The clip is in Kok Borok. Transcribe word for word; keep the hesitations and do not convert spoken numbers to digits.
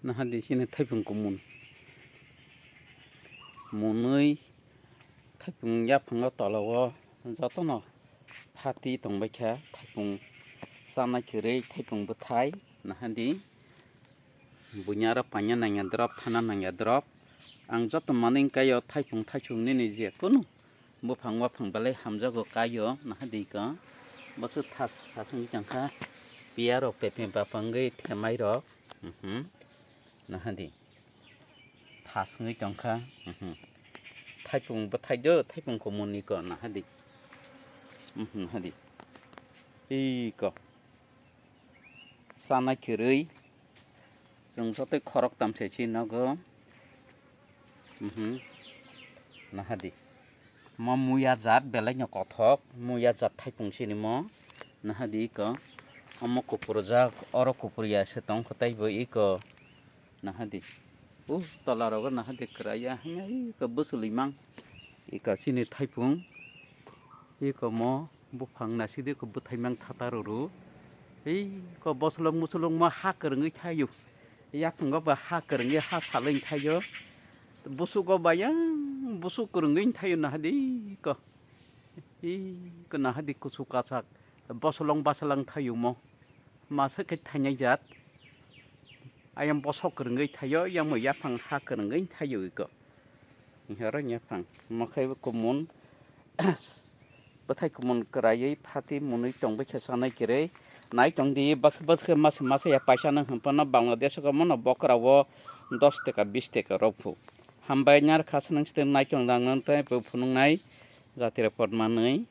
Naha di chini thaipung kumun. Munui thaipung yaphango tolao jotono phati tongbai kha, thaipung chanai kwrwi, thaipung bwthai. Naha di buini aro paina nangya drop, thana nangya drop. Ang joto manwi wngkha yo thaipung thaichung nini je kunu buphang waphang belai hamjago kaio, naha di ko. Bosu thas thas wngwi tongkha, piya rok pepe bapangwi themai rok. Mhm. Naha di. Thas wngwi tongkha. Mhm. Thaipung bwthai do, thaipung kumun ni ko, naha di. Mhm, naha di. Iko. Chanai kwrwi. Chwng jotoi khorok tamse si nogo. Mhm. Naha di. Mo muya jat belai no kothok, muya jat thaipung sini mo. Naha di iko. Omo kupur jak, oro kupur ya se tong kho taibo iko. Naha di. Uh, tola rogo naha di kwraya. Hanya iko bwswlwi mang. Iko sini thaipung. Iko mo buphang nasi di ko bwthai mang thata ruru. Iko boslong muslong mo ha kwrwngwi thaio. Yaphang go ba ha kwrwngwi ha salwi thaio. Busugo bayang busuk kwrwngwi thaio naha di ko. Iko naha di kusu kasak. Boslong basalang thaio mo. Masa khe thainai jat. Ayang bosok kwrwngwi thaio, yang mo yaphang ha kwrwngwi thaio iko. Horo yaphang. Mo khe kumun. Bwthai kumun kwraiwi phati munwi tongbai khe chanai kwrwi. Nai tong di bwkha bwkha masa masa ya paisa nang hwnphano Bangladesh o mono bokra o dos taka bis taka rok phu. Hambai nar kha sanang site nai tong dang nang tei phunuk nai jati report manwi.